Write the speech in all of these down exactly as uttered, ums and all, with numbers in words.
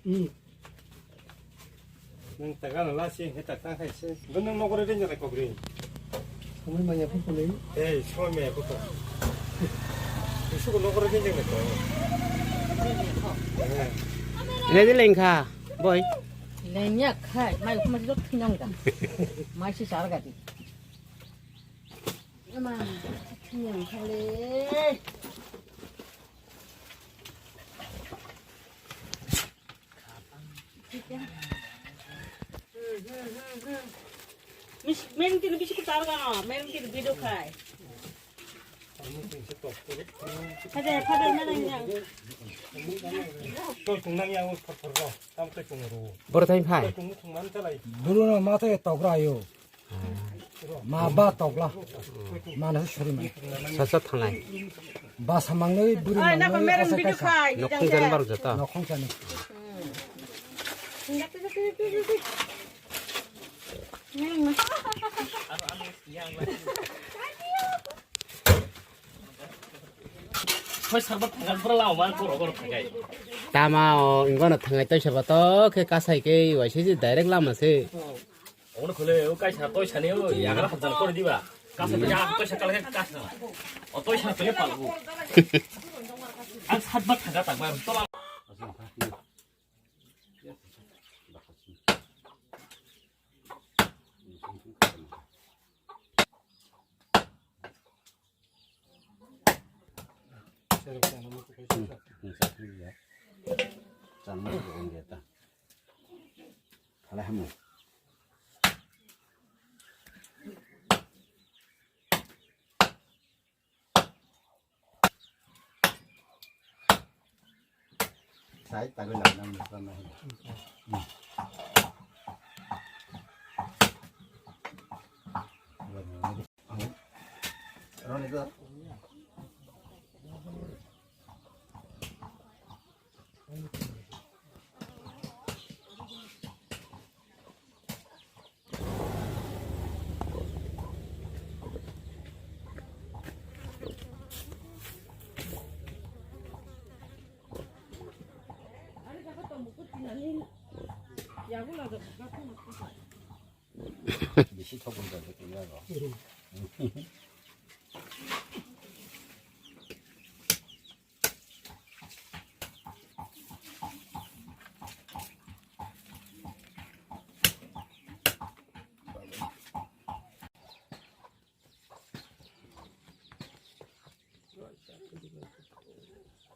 Hmm. Nang taga na lasi he tak tang khai se. Bo nang nokore den jana kokri. Samai maya phu phu lei. Ei, samai maya phu phu. Isu ko nokore den jana ko. Ini di lengkha, boy. Lengya khai, mai kuma jok thinyang da. Mai si sar gati. Ama, thinyang khale. Mis-, main kiri bisi kutar ka, main kiri bido khai. Kada, kada mana yang? Toi kung nang yang, por, por, por. Tam toi kung ru. Boro thai phai. Toi kung, kung man chalai. Buru na mata ya togra yo. Ma ba tokla. Mana suri mai. Sasa thanglai. Ba samang noi buri. Ai, mang na noi, pamer asa video kaisa. Khai. Nokhung jan bar jata. Nokhung jan. Khoi sarbat thangan pura lama man koro koro thangai. Tama o, ingkono thangai toi sarbat to, khe kasai khe, waisai se direct lama se. Ono khole, o kaisa toisa ni, o yagra hajar kori diba. Kaisa toisa, kaisa kala kaisa. O toisa pele palgo. Ang satba thaga tangma tola. Sai tagwi nang nang nang nang. Roni do. Bisi thok wngkha khe twi yago.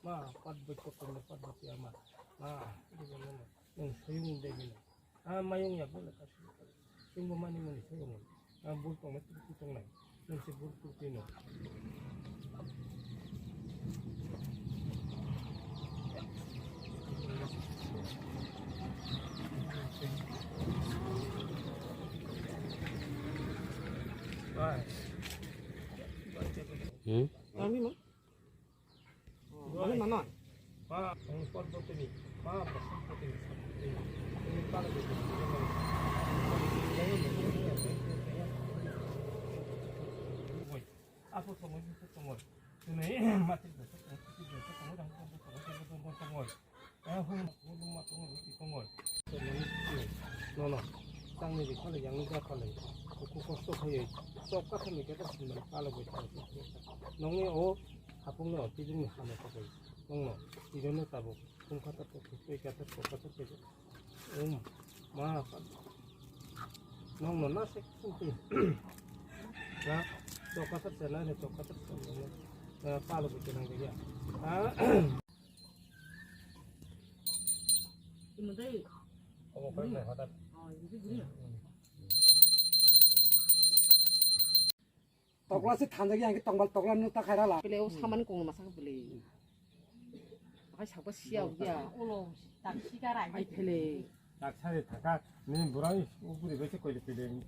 Ma, pat bwtwi kokno, pat bwtwi ama. Ma, nwng soyung de gini. Ah, mayung ya bole ka. Chwngbo mani mani soyung. Ah, bul tongma twi tongnai. Nwng se bul twi no. Hmm? Kami mah. Mana mana? Ma, ang parbotini, ma, pasang potini, sapotini. Ini para de. Woi, apa semua itu semua? Ini mati de, mati de, semua dah semua semua semua semua. Nono, tangni ri khalai, yangni ja khalai, kuku kosto khaiwi, chok kathar ni keta sinmani palo bai thang. Nongni o hapung no tijing ni hama khabai, nongno tijong no tabuk, khum khatar kok, tei katar kok, katar kok. Um, ma, nongno na sek sumpi. Na, chok kathar se na, chok kathar se na, palo bai thang ya. Tokla se thanjak yang tongmal tokla no ta khaira la. Bele o saman kong masa bele. Akai sakba siya uya. Ulo tak sika rai. Ai bele. Tak sari thaka ni burai upuri bese koi pele.